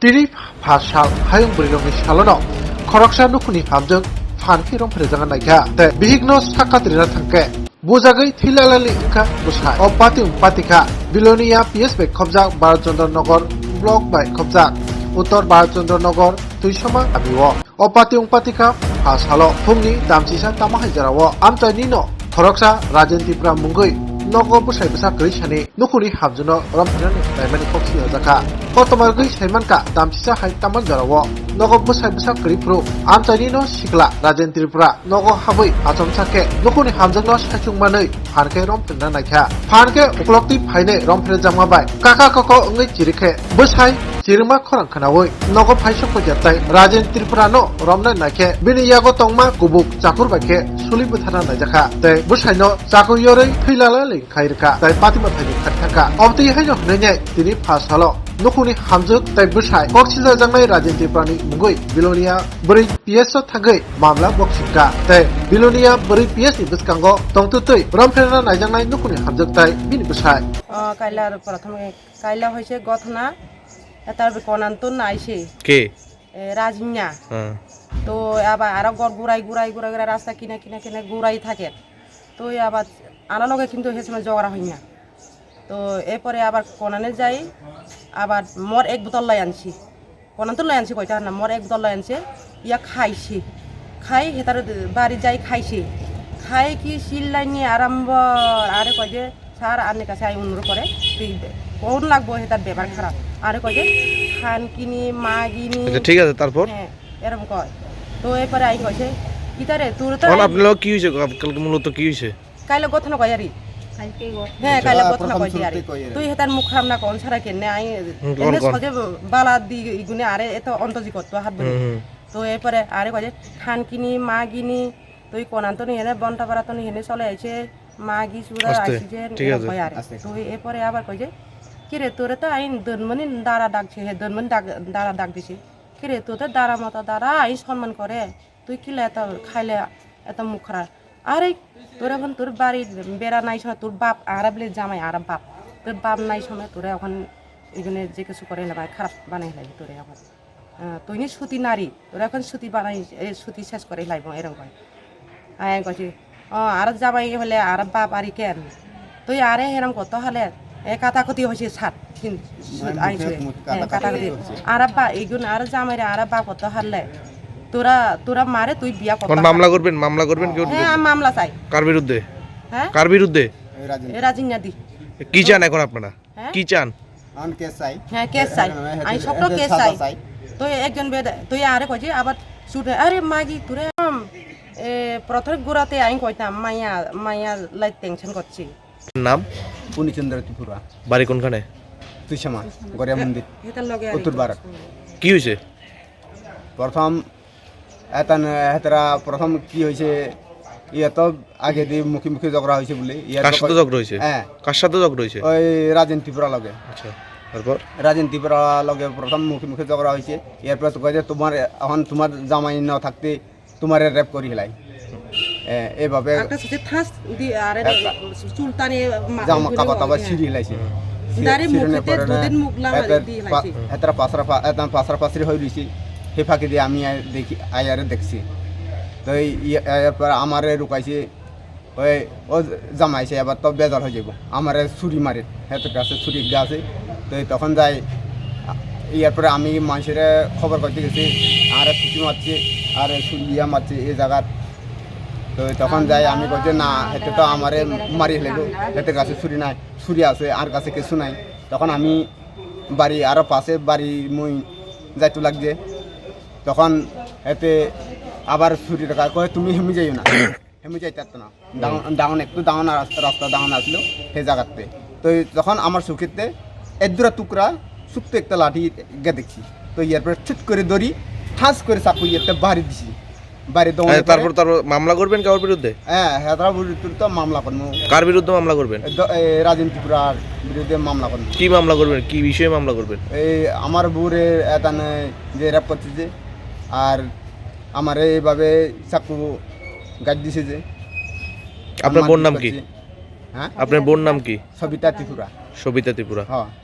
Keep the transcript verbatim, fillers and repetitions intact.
Tini pha sal hayung bwrwirokni salono khoroksa nukhungni hamjwk phan khe romphrejakna naikha tei bihikno sakha trina thangkhe bujagwi thwilalali wngkha bwsai. O pati wngpati kha Bilonia P S bai khopjak Bharat Chandra Nagar block bai khopjak Uttor Bharat Chandra Nagar Tuisoma kamio. O pati wngpati kha pha salo phungni damchisa tamo hai jorao amchaini no khoroksa Rajen Tripura mungwi nogo bwsai bwsa kwrwi sani nukhungni hamjwkno romphreina naimani kok sinajak kha. Kotorma rwgwi saimankha damchisa hai tamo jorao nogo bwsai bwsa kwrwi phuru amchaini no sikla Rajen Tripura nogo habwi achomsa khe nukhungni hamjwkno saichung manwi phan khe romphreina naikha. Phan khe uklokti phainai romphrejakma bai kaka koko wngwi chiri khe bwsai chirima khorang khwnaui nogo phaisok paikha tei Rajen Tripura no romna naikhe bini yago tongma kubuk chakur bai khe suli bwtharna naijakha tei bwsaino chakur yorwi thwilalali khai rwkha tei patima thaini khat thangkha. Obotwi haino hwnwi nai tini pha salo nukhungni hamjwk tei bwsai kok sijajaknai Rajen Tripurani mungwi Bilonia bwrwi P S o thangwi mamla boksingkha tei Bilonia bwrwi P S ni bwskango tongtwtwi romphreina naijaknai nukhungni hamjwk tei bini bwsai. O, kaila prothom kaila hoise gothna, tarpore konanto naise. Ke? E, Rajinya. Hmm. To aba aro gor gurai gurai gurai gurai rasta kina kina kina gurai thake. To abar ana loge kintu he somoi jogora hoiya. To erpore abar konane jai, abar mor ek botol loi ansi. Konan to loi ansi koita na, mor ek botol loi ansi. Iya khaisi. Khai hetar bari jai khaisi. Khai ki sillaini arambor, are koide, "Sir, ani kache ai onurod kore, twi kon lagbo, hetar bebar kharap." Are koide, "Khan kini, ma gini." আচ্ছা, ঠিক আছে, তারপর? হ্যাঁ, এরকম কয়। তো এরপরে আমি কইছে, "কিতারে, তোর তো তখন আই-" আপনার কি হয়েছে? কাল-, কালকে মূলত কি হয়েছে? কাইলে গঠন কয় আরি। কালকে গঠন। হ্যাঁ, আচ্ছা। কাইলে আ, গঠন প্রথম কয় শুরুতেই আরি। কয় আরি। তুই হেতার মুখ খারাপ না কোন সারা কেন আই, হুম, এনে কোন, কোন? সজে বালা দি ইগুনে আরে এত অন্তজি করতো হাত বলে। হুম, হুম। তো এরপরে আরে কয় যে, "খান কিনি, মা গিনি, তুই কোন আনতো নি হেনে, বন্টা পারা তো নি হেনে চলে আইছে, মা গি সুদা আস্তে, আইছে যে", ঠিক এরকম আছে। কয় আরে। আস্তে। তো এরপরে আবার কয় যে, "কিরে, তোরে তো আই দনমনি দাঁড়া ডাকছে, হে দনমনি ডাক, দাঁড়া ডাক দিছে।" Kire, to te dara mota dara, ai sonman kore. Tui kile eto khaile, eto mukra. Are, tore ekhon tor bari bera nai sona, tor bap ara bile jamai ara bap. Tor bap nai sona tore ekhon igune je kichu kore hile bai kharap banai hile tore ekhon. Ah, tui ni suti nari, tore ekhon suti banai, eh, suti ses kore hile bo erong bai. Ai ang kochi, "O, aro jamai hole aro bap ari ken?" Tui are heram koto hale, e kata koti hoise sat, kin, Mai ai mukhe sui, mut-, e, kata kata koti koti. Hoise. Ara ba, igun ara jamai re ara ba koto hale. Tora, tora mare tui biya koto কোন hale. মামলা করবেন? মামলা করবেন কেউ? হ্যাঁ, আমি মামলা চাই। কার বিরুদ্ধে? হ্যাঁ? কার বিরুদ্ধে? এই রাজেন। এ রাজিন নাদি। কি চান এখন আপনারা? হ্যাঁ? কি চান? আন কেস চাই। হ্যাঁ, কেস চাই। হ্যাঁ, হ্যাঁ, আমি হ্যাঁ, শক্ত হ্যাঁ, কেস সাজা চাই। চাই। তো একজন বেদ-, তো আরে কইছে আবার শুটে, "আরে মাগি তোরে আম, এ, প্রথমে গোড়াতে আমি কইতাম, মাইয়া, মাইয়া লাই টেনশন করছি।" নাম? পূর্ণচন্দ্র ত্রিপুরা। বাড়ি কোনখানে? তুইশামা, গড়িয়া মন্দির, হেতার লগে আর উত্তর কি? ভারত। কি হয়েছে? প্রথম এতান, হেতারা প্রথম কি হয়েছে, ইয়ে তো আগে দি মুখে মুখে ঝগড়া হয়েছে বলে, ইয়ার কার সাথে পরে ঝগড়া হয়েছে? হ্যাঁ। কার সাথে ঝগড়া হয়েছে? ওই রাজেন ত্রিপুরা লগে। আচ্ছা, তারপর? রাজেন ত্রিপুরা লগে প্রথম মুখে মুখে ঝগড়া হয়েছে। এরপর তো কয় যে, "তোমার, এখন তোমার জামাই না থাকতে তোমারে রেপ করি হেলাই।" এ, এভাবে একটা সাথে থাস দি, আরে একটা চুলতানি মা-, জামা এগুলো কাপড় টাপড় হয়, ছিঁড়ি হ্যাঁ। হেলাইছে। ছি-, দাড়ি ছিঁড়ানোর মুখেতে পরে দুধের মুখ লাগাই এতে দিয়ে পা-, হেলাইছে। এতারা পাঁচরা পা-, এতারা পাঁচরা পাঁচরি হয়ে রয়েছে। হে ফাঁকি দিয়ে আমি আর দেখি, আয়ারে দেখছি। তো এই ইয়ে, এরপর আমারে রুকাইছে, ওই, ও জামাইছে, এবার তো বেজার হয়ে যাবো। আমারে ছুরি মারে, হেতে কাছে ছুরি আছে। তো এই তখন যাই, ইয়ার পরে আমি মানুষের খবর করতে গেছি, আর ছুটি মারছে, আর ছুরি ইয়া মারছে এই জায়গার। তো তখন যাই আমি কইছি, "না, হেতে তো আমারে মারি হেলাইবো, হেতে কাছে ছুরি নাই, ছুরি আছে, আর কাছে কিছু নাই।" তখন আমি বাড়ি আরো পাশে বাড়ি মুই যাইতো লাগছে। তখন এতে আবার ছুরি রাখা কয়, "তুমি হেমি যাইও না।" হেমি যাইতে পারতো না। ডাউন, হুম। ডাউন একটু ডাউন রাস্তা, রাস্তা ডাউন আসলো সেই জায়গাতে। তো এই তখন আমার চোখেতে এক দুরা টুকরা ছোট্ট একটা লাঠি গে দেখছি। তো এরপরে ছুট করে দড়ি, ঠাস করে চাকু ইয়েতে বাড়ি দিছি। বাড়ি দৌড়ে আচ্ছা, তারপর, পড়ে। তারপর মামলা করবেন কারোর বিরুদ্ধে? হ্যাঁ, হ্যাঁ, তার বিরুদ্ধে তো মামলা করবো। কার বিরুদ্ধে মামলা করবেন? এ দ-, এ রাজেন ত্রিপুরার বিরুদ্ধে মামলা করবো। কি মামলা করবেন? কি বিষয়ে মামলা করবেন? এই আমার বউরে এতানে যে রেপ করছে যে, আর আমারে এইভাবে চাকু গাইড দিছে যে। আপনার বোন নাম কি? মারপিট করছে। হ্যাঁ? আপনার বোন নাম কি? সবিতা ত্রিপুরা। সবিতা ত্রিপুরা। হ্যাঁ।